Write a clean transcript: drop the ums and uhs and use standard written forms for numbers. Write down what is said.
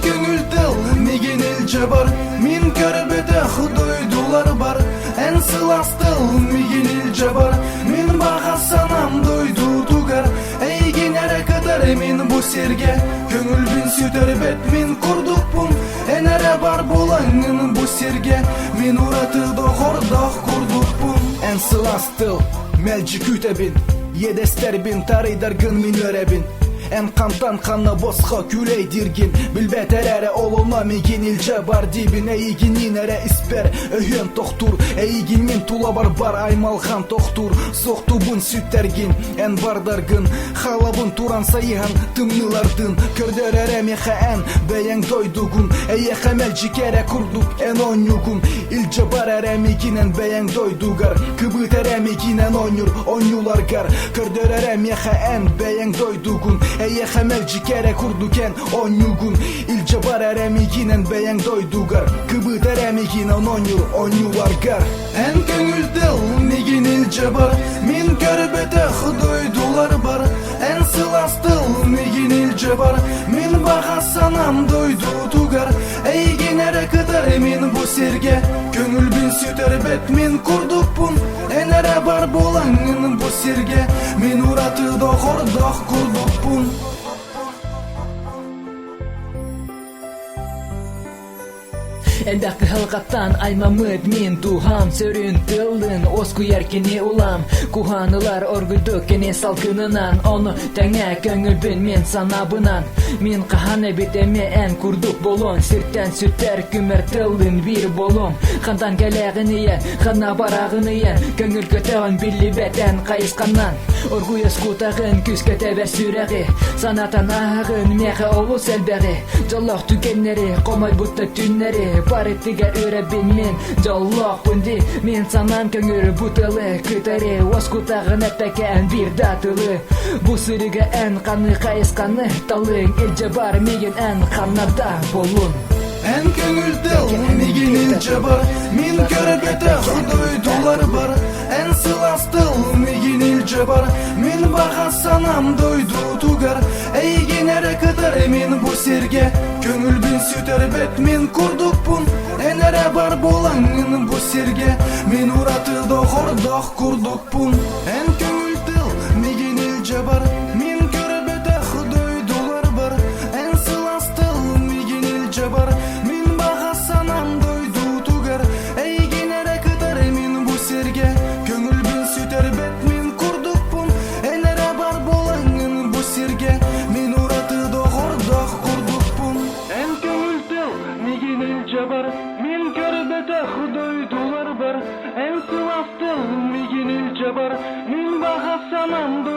көҥүл тыл мигин илдьэ бар, мин көрбөтөх дойдулар бар. Эн сылаас тыл мигин илдьэ бар, мин баҕа санаам дойдутугар. Эйигин эрэ кытары мин бу сиргэ, көҥүлбүн сүтэрбэт мин курдукпун. Эн эрэ бар булаҥҥын бу сиргэ, мин ураты доҕордоох курдукпун. Эн сылаас тыл, мэлдьи күүтэбин, иэдэстэрбин тарыйдаргын мин үөрэбин. Эн хантан ханна босхо күлэйдииргин Билбэт эрээри олоно миигин илдьэ бар диибин Эйигинниин эрэ испэр өһүөн тохтуур Эйигин мин тулабар бар аймалҕан тохтуур Суохтуубун сүттэргин эн бардаргын Халабын туран сайыһан тымныылардын Көрдөр эрэ миэхэ эн бэйэҥ дойдугун Эйиэхэ мэлдьи кэрэ курдук эн оонньуугун Илдьэ бар эрэ миигинэн бэйэҥ дойдугар Кыбыт эрэ миигинэн оонньуур оонньууларгар Көрдөр эрэ миэхэ эн бэйэҥ дойдугун Эйиэхэ мэлдьи кэрэ курдук эн оонньуугун Илдьэ бар эрэ миигинэн бэйэҥ дойдугар Кыбыт эрэ миигинэн оонньуур оонньууларгар Эн көҥүл тыл миигин илдьэ бар Мин көрбөтөх дойдулар бар Эн сылаас тыл миигин илдьэ бар Мин баҕа санаам дойдутугар Эйигин эрэ кытары мин бу сиргэ Көҥүлбүн сүтэрбэт мин курдукпун Эн эрэ бар буолаҥҥын бу сиргэ Мин ураты доҕордоох курдукпун. Элбэх кыһалҕаттан аймаммыт мин дууһам сөрүн тыллын уоскуйар кини улам куһаанылар оргуйдук кини салгынынан ону тэҥэ көҥүлбүн мин санаабынан мин хаһан эбит эмиэ эн курдук болон сиртэн сүтэр күмэр тыллын биир болом хантан кэлээҕин ийэ ханна барааҕын ийэ көҥүл көтөҕүн биллибэт эн хайысханнан оргуй оскутаҕын күүскэ тэбэр сүрэҕи санатан ааһаҕын миэхэ олус элбэҕи Дьоллоох түгэннэри, хомойбут да түүннэри Барытыгар үөрэбин мин, дьоллоохпун дии Мин санаам көҥүл бу тылы кытары Уоскутаҕын эппэкээн биир да тылы Бу сырыыга эн ханны хайысханы талыҥ Илдьэ бар миигин эн ханна да болун Эн көҥүл тыл миигин илдьэ бар, мин көрбөтөх дойдулар бар. Эн сылаас тыл миигин илдьэ бар, мин баҕа санаам дойдутугар. Эйигин эрэ кытары мин бу сиргэ, көҥүлбүн сүтэрбэт мин курдукпун. Эн эрэ бар буолаҥҥын бу сиргэ, мин ураты доҕордоох курдукпун. Эн көҥүл тыл миигин илдьэ бар, мин көрбөтөх дойдулар бар. Эн сылаас тыл миигин илдьэ бар, мин баҕа санаам дойдутугар. Эйигин эрэ кытары мин бу сиргэ, көҥүлбүн сүтэрбэт мин курдукпун. Эн эрэ бар буолаҥҥын бу сиргэ, мин ураты доҕордоох курдукпун. Эн көҥүл тыл миигин илдьэ бар, мин көрбөтөх дойдулар бар. Эн сылаас тыл миигин илдьэ бар, мин баҕа санаам.